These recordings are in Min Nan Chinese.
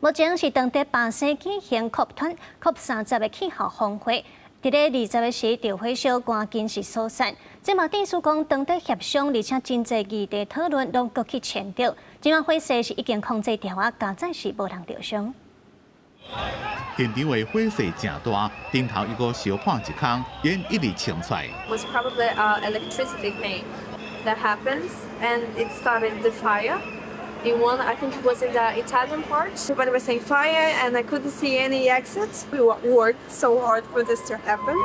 目前是當地巴西舉行 COP 30的氣候峰會，佇咧20日時，著火燒趕緊是疏散。這嘛等於講當地協商，而且真濟議題討論攏閣去牽著。這馬火勢是已經控制牢啊，佳哉是無人著傷。現場的火勢誠大，頂頭一個燒破一空，煙一直衝出來。 Was probably a electricity thing that happens, and it started the fire. In one, I think it was in the Italian part. Everybody was saying fire, and I couldn't see any exit. We worked so hard for this to happen.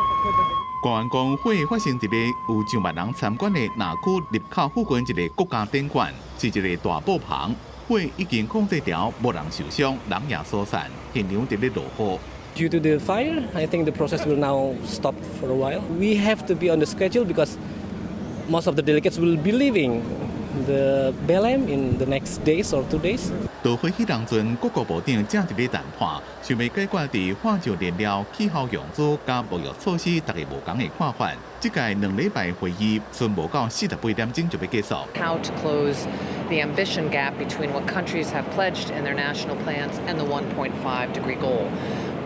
官員講，火發生佇咧有上萬人參觀的南區入口附近一个國家展館，是一个大布棚。火已經控制牢，無人受傷，人也疏散。現場佇咧落雨。 Due to the fire, I think the process will now stop for a while. We have to be on the schedule because most of the delegates will be leaving the Belém in the next days or 2 days. 到會議當陣，各國部長正佇咧談判，想欲解決佇化石燃料、氣候融資佮貿易措施，大家無仝的看法。這屆2禮拜會議，賰無到48點鐘就欲結束。 How to close the ambition gap between what countries have pledged in their national plans and the 1.5 degree goal?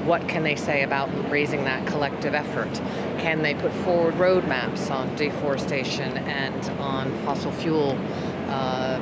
What can they say about raising that collective effort? Can they put forward roadmaps on deforestation and on fossil fuel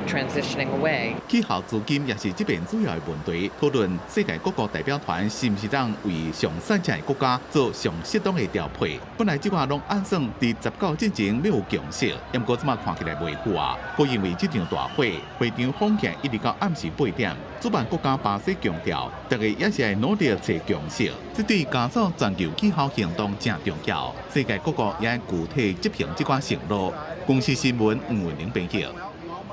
transitioning away? 氣候資金也是這擺主要的問題，討論世界各國代表團是毋是當為上散赤的國家做上適當的調配。本來這寡攏按算佇19進前欲有共識，毋過這馬看起來袂赴啊。閣因為這場大火，會場封起一直到暗時8點。主辦國家巴西強調，大家也是愛努力揣共識，這對加速全球氣候行動誠重要。世界各國也愛具體執行這款承諾。公視新聞吳文玲編輯。